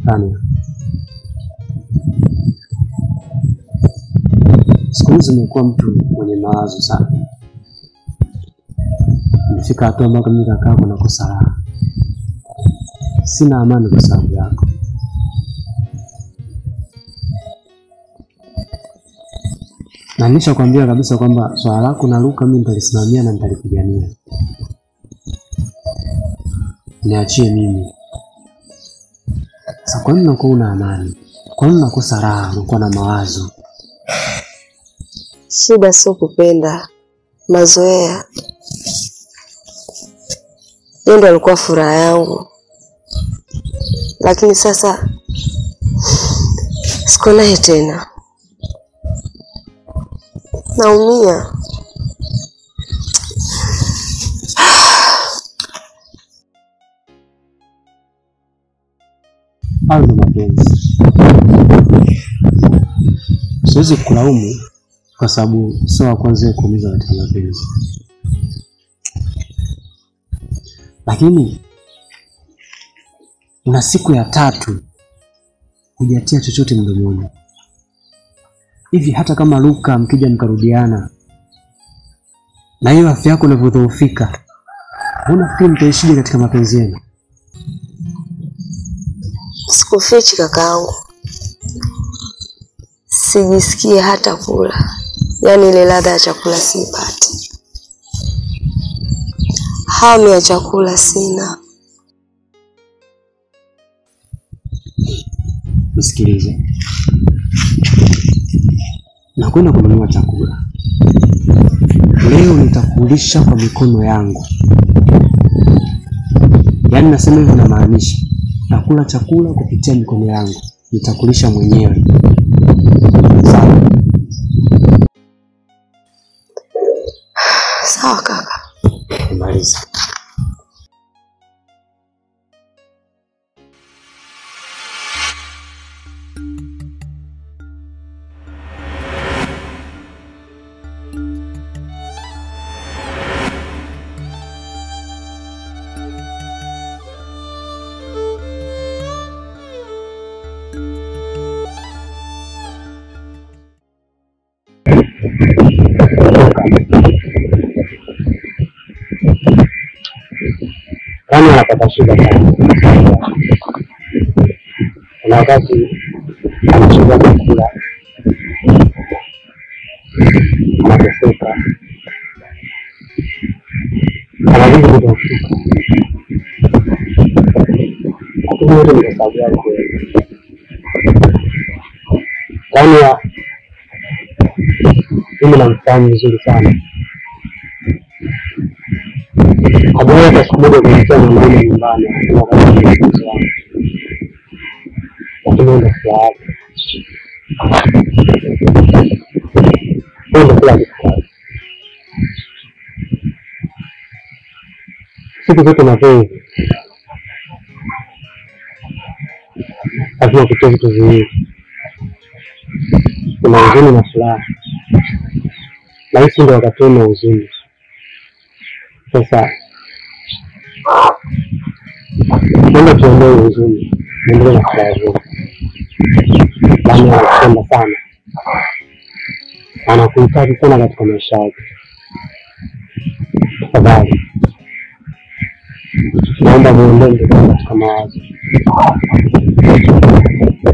Tania, siku hizi umekuwa mtu mwenye mawazo sana. Nimefika hatua ambapo mimi kakaa nakosa raha. Sina amani kwa sababu yako. Na nishakwambia kabisa kwamba swala lako na Luka mimi nitalisimamia na nitalipigania. Niachie mimi. Sasa kwa nini unakuwa una amani? Kwa nini unakosa raha, unakuwa na mawazo? Shida sio kupenda, mazoea. Yeye ndo alikuwa furaha yangu. Lakini sasa siko naye tena. Naumia. Hayo ndo mapenzi. Siwezi kulaumu kwa sababu sio wa kwanza kuumiza katika mapenzi. Lakini una siku ya tatu hujatia chochote mdomoni. Hivi hata kama Luka mkija mkarudiana na hiyo afya yako inavyodhoofika, unafikiri mtaishije katika mapenzi yenu? Sikufichi kakaangu, sijisikii hata kula. Yaani ile ladha ya chakula siipati. Hamu ya chakula sina. Nisikilize. Nakwenda kununua chakula. Leo nitakulisha kwa mikono yangu. Yaani nasema hivyo namaanisha nakula chakula kupitia mikono yangu. Nitakulisha mwenyewe. Sawa? Sawa kaka. Nimaliza. Yaani anapata shida sana. Kuna wakati anashindwa kula, anateseka, anazidi kudhoofika. Lakini yote ni kwa sababu yako wewe. Yaani mimi namfahamu vizuri sana. Hajawahi hata siku moja kuniletea mwanaume nyumbani akasema kwamba ni mpenzi wangu. Lakini huyo ndo furaha yake. Huyo ndo kila kitu kwake. Siku zote mapenzi lazima kutoa vitu viwili, kuna huzuni na furaha. Na hisi ndo wakati wa huzuni. Sasa naomba tuondoe huzuni, muendelee na furaha zenu. Lami anakupenda sana, anakuhitaji sana katika maisha yake. Tafadhali naomba muondoe mtoto katika mawazo,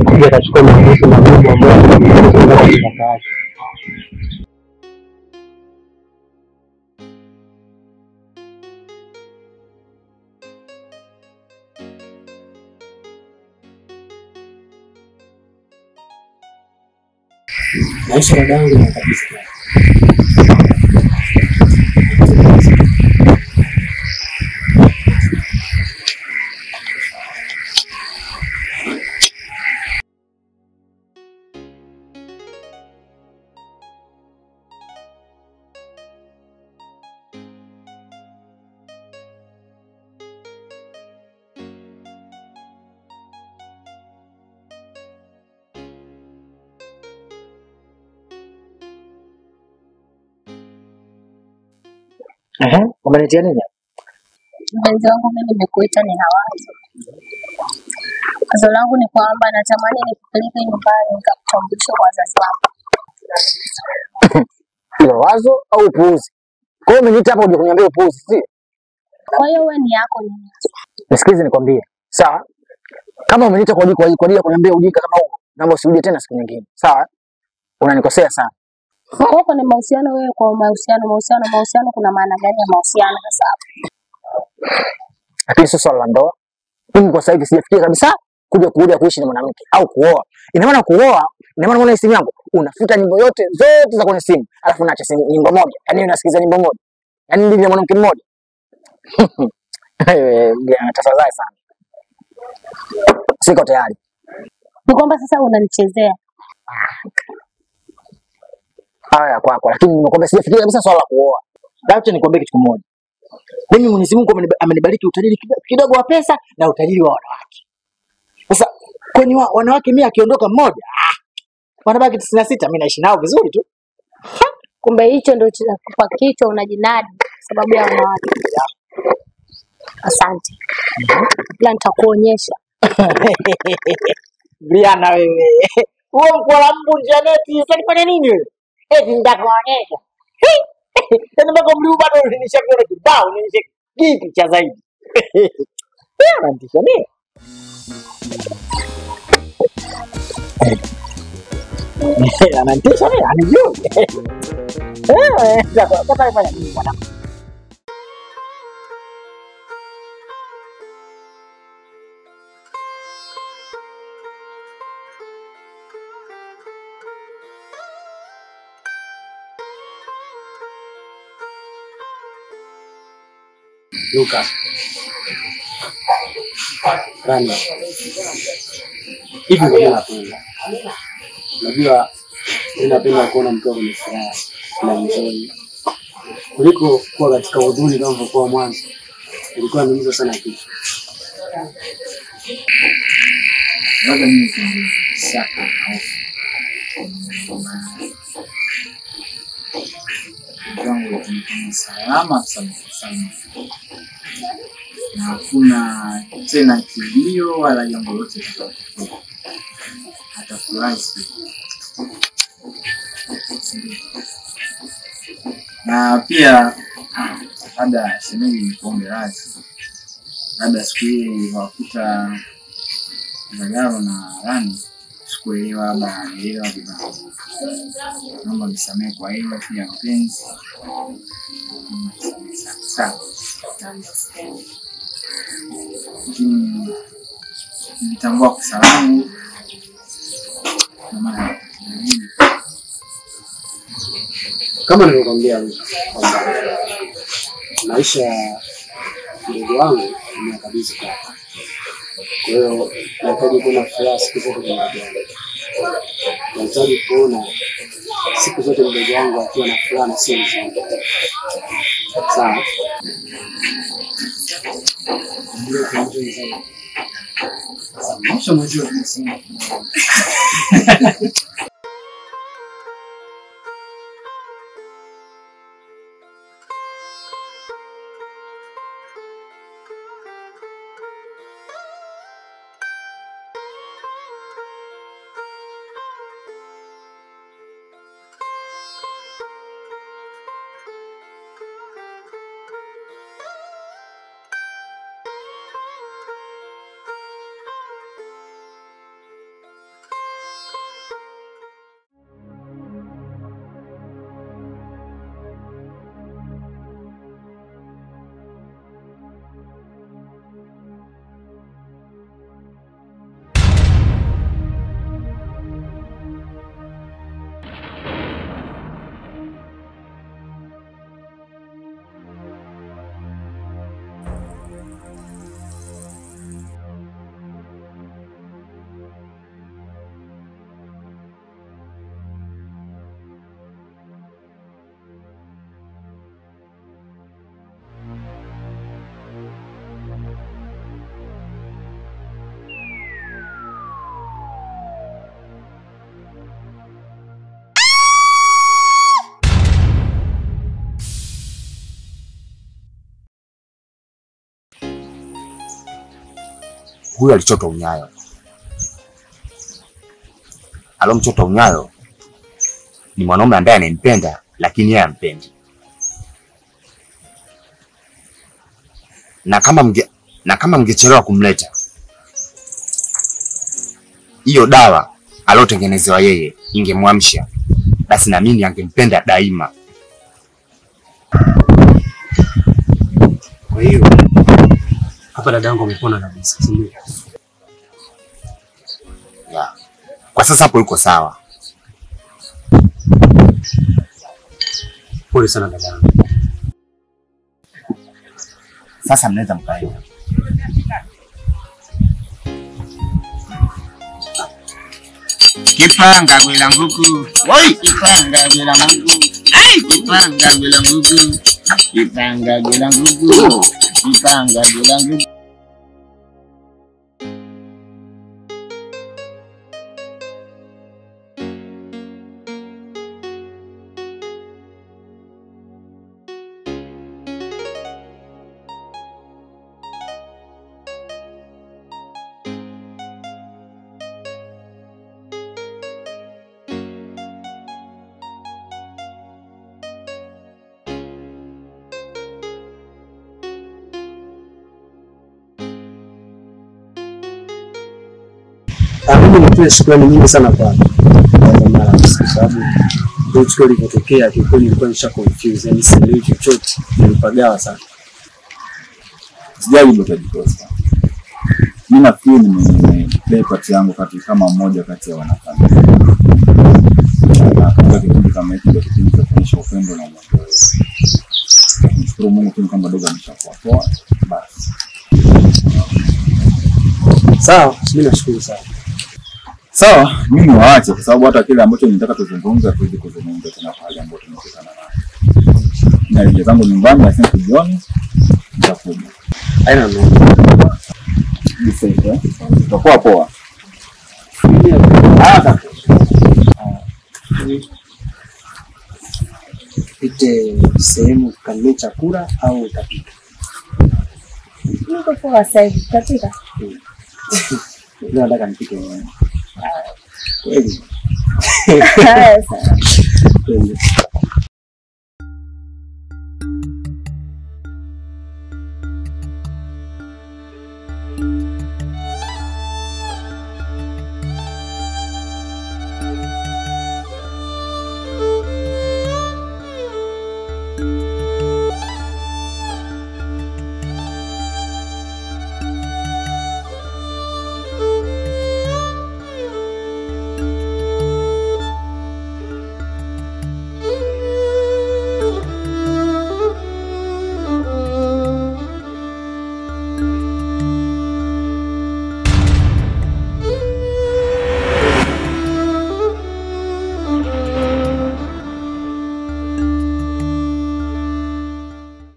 asije akachukua maamuzi magumu ambayo yatamuumiza kaka yake. Maisha dada yangu ni kabisa. Umenitia nini? Mpenzi wangu, mimi nimekuita nina wazo. Wazo langu ni kwamba natamani nikupeleke nyumbani nikakutambulishe kwa wazazi wako. Hilo wazo au upuuzi? Kwa hiyo umeniita hapa uje kuniambia upuuzi, si? Kwa hiyo wewe ni yako nini? Nisikilize nikwambie. Sawa? Kama umeniita kwa ajili ya kuniambia ujinga kama huo, naomba usirudie tena siku nyingine. Sawa? Unanikosea sana. Kwa hiyo ni mahusiano wewe kwa mahusiano, mahusiano, mahusiano, kuna maana gani ya mahusiano sasa hapo? Lakini sio swala la ndoa. Mimi kwa sasa hivi sijafikia kabisa kuja kuishi na mwanamke au kuoa. Ina maana kuoa, ina maana unaona simu yangu, unafuta nyimbo yote zote za kwenye simu, alafu unaacha simu nyimbo moja. Yaani unasikiliza nyimbo moja. Yaani ndivyo mwanamke mmoja. Tafadhali sana. Siko tayari. Ni kwamba sasa unanichezea. Haya kwako, lakini nimekwambia sijafikiria kabisa swala la kuoa. Acha nikwambie kitu kimoja. Mimi Mwenyezi Mungu amenibariki utajiri kidogo wa pesa na utajiri wa wanawake. Sasa kwenye wanawake mimi akiondoka mmoja, wanabaki 96, mimi naishi nao vizuri tu. Kumbe hicho ndio kinakupa kichwa unajinadi sababu ya wanawake. Asante. Ila nitakuonyesha. Briana wewe. Huo mkwala mbu Janeti, utanifanya nini wewe? Eti nitakuonyesha. Yaani mpaka mliu bado nishakuona kibao, nionyeshe kipi cha zaidi. Wewe unanitisha nini? Ananitisha nini? Anijui. Sasa fanya nini bwana? Luka. Rani. Hivi ndio napenda. Unajua mimi napenda kuona mtu kwenye furaha na enjoy kuliko kuwa katika huzuni kama ilivyokuwa mwanzo. Ilikuwa inaumiza sana kichwa. Labda mimi shaka na hofu. Wangu ni salama sana sana. Na hakuna tena kilio wala jambo lolote litakalokuwa. Atafurahi siku. Na pia labda shemeji nikuombe radhi. Labda siku ile niliwakuta Zagaro na Rani, sikuelewa labda nilielewa vibaya. Naomba nisamehe kwa hilo pia mpenzi. Sawa. Lakini nilitambua kosa langu. Ndio maana kama nilivyokuambia Luka kwamba maisha ya mdogo wangu nimeyakabidhi kwako. Kwa hiyo nahitaji kuona furaha siku zote kwa mdogo wangu. Nahitaji kuona siku zote mdogo wangu akiwa na furaha na sio huzuni. Sawa. Ndio kuenjoy zaidi. Sasa mwezi wa kusema. Huyu alichotwa unyayo. Alomchota unyayo ni mwanaume ambaye anempenda lakini yeye hampendi. Na kama mngechelewa kumleta, hiyo dawa alotengenezewa yeye ingemwamsha, basi na mimi angempenda daima. Kwa hiyo hapa dadangu amepona kabisa, si ndio? Yeah. Kwa sasa hapo yuko sawa. Pole sana dadangu. Sasa mnaweza mkaenda. Kipanga gwela nguku. Oi, kipanga gwela nguku. Ai, kipanga gwela nguku. Kipanga gwela nguku. Kipanga gwela nguku. Mimi nitoe shukrani nyingi sana kwa kwa sababu ndio tukio lilipotokea, kiukweli nilikuwa nisha confuse, yani sielewi chochote, nilipagawa sana. Sijali Dr. Costa. Mimi nafikiri nimeplay part yangu kati kama mmoja kati ya wanafamilia. Na katika kipindi kama hiki ndio kipindi cha kuonyesha upendo na umoja wetu. Nashukuru Mungu tu kwamba dogo ameshakuwa poa. Basi. Sawa, mimi nashukuru sana. Sawa, mimi niwaache kwa sababu hata kile ambacho nilitaka tuzungumze hatuwezi kuzungumza tena kwa hali ambayo tumekutana nayo. Nina zangu nyumbani lakini jioni nitakuja. Haina noma. Be safe, eh? Utakuwa poa. Pite sehemu kanunue chakula au utapika? Niko poa sasa hivi, utapika? Leo nataka nipike mwenyewe. Kweli? Haya sawa. Kweli.